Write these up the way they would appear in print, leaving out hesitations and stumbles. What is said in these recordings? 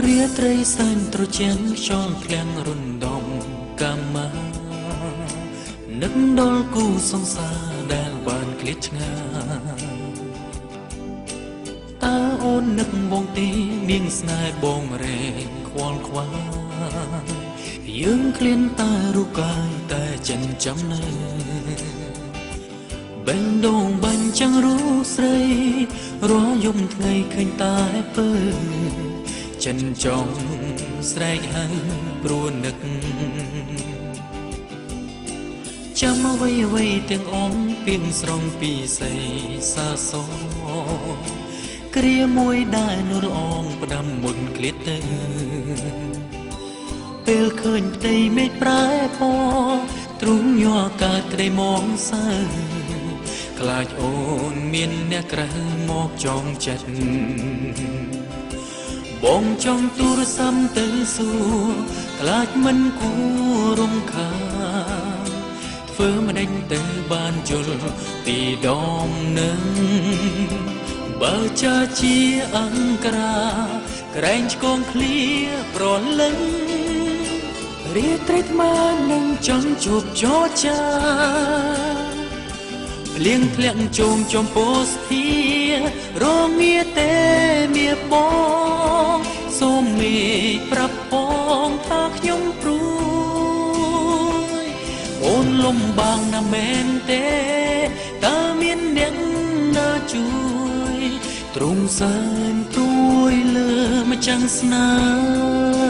រាត្រីសែនត្រជាក់ខ្យល់ធ្លាំងរុនដំកាមានឹកដល់គូសង្សារដែលបានឃ្លាតឆ្ងាយតើអូននឹកបងទេមានស្នេហ៍បងរែងខ្វល់ខ្វាយយើងឃ្លានតែរូបកាយតែចិនចាំនៅបេះដូងបាញ់ចាំងរូស្រីរាល់យំថ្ងៃឃើញតែពើចិនចង់ស្រែកហៅព្រោះនឹកចាំអ្វីអ្វីទាំងអងពីងស្រងពីសីសាសគ្រាមួយដែលនោះល្អងផ្ដាំមុនឃ្លាតទៅពេលឃើញផ្ទៃមេឃប្រែពណ៌ទ្រុងញ័រកើតក្តីមងសៅខ្លាចអូនមានអ្នកក្រៅមកចងចិត្តបងចង់ទូរស័ព្ទទៅសួរខ្លាចមិនគួររំខានធ្វើម្ដេចទៅបានយល់ពីដមនឹងបើចាជាអង្ក្រាក្រែងឆ្កងឃ្លាប្រលឹងរាត្រីថ្មនឹងចង់ជួបចរចាភ្លៀងធ្លាក់ជោមចំពោះស្ធារងាទេមៀបងសូមមេឃប្រាប់ផងថាខ្ញុំព្រួយអូនលំបាងណាស់មែនទេតើមានអ្នកណាជួយទ្រង់សែនព្រួយលើម្ចាំងស្នេហ៍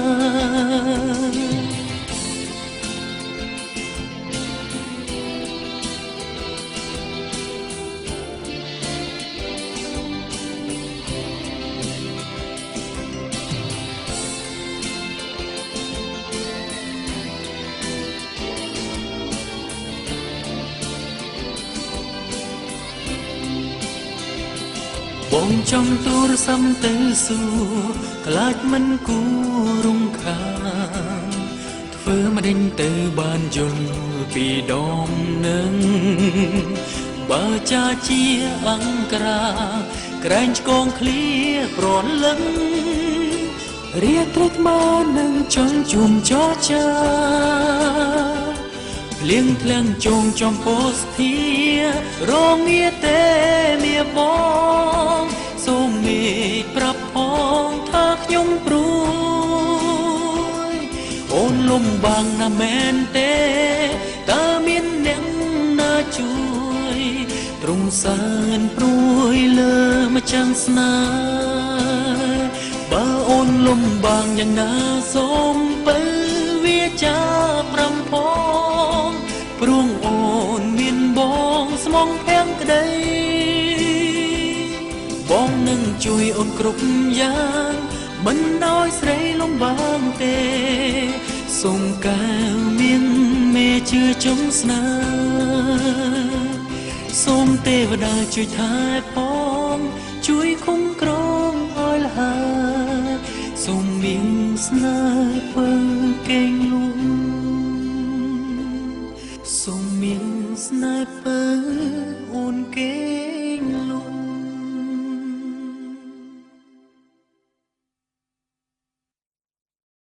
បងចង់ទូរស័ព្ទទៅសួរខ្លាចមិនគួររំខានធ្វើម្ដេចទៅបានយល់ពីដមនឹងបើចាជាអង្ក្រាក្រែងឆ្កងឃ្លាប្រលឹងរាត្រីថ្មនឹងចង់ជុំចរចាភ្លៀងធ្លាក់ជងចំពោះស្ធារងាទេមៀបងសូមមេឃប្រាប់ផងថាខ្ញុំព្រួយអូនលំបាងណាស់មែនទេតើមានអ្នកណាជួយទ្រង់សែនព្រួយលើម្ចាំងស្នេហ៍បើអូនលំបាងយ៉ាងណាសូមពៅវាចាប្រាំផងព្រោះអូនមានបងស្មងភាំងក្តីបងនឹងជួយអូនគ្រប់យ៉ាងមិនឲ្យស្រីលំបាងទេសូមកែវមានមេជឿចុងស្នេហ៍សូមទេវតាជួយថែផងជួយคุ้មក្រងឲ្យលហើយសូមមានស្នេហ៍ពើកេងលួងសូមមានស្នេហ៍ពើអូនគេ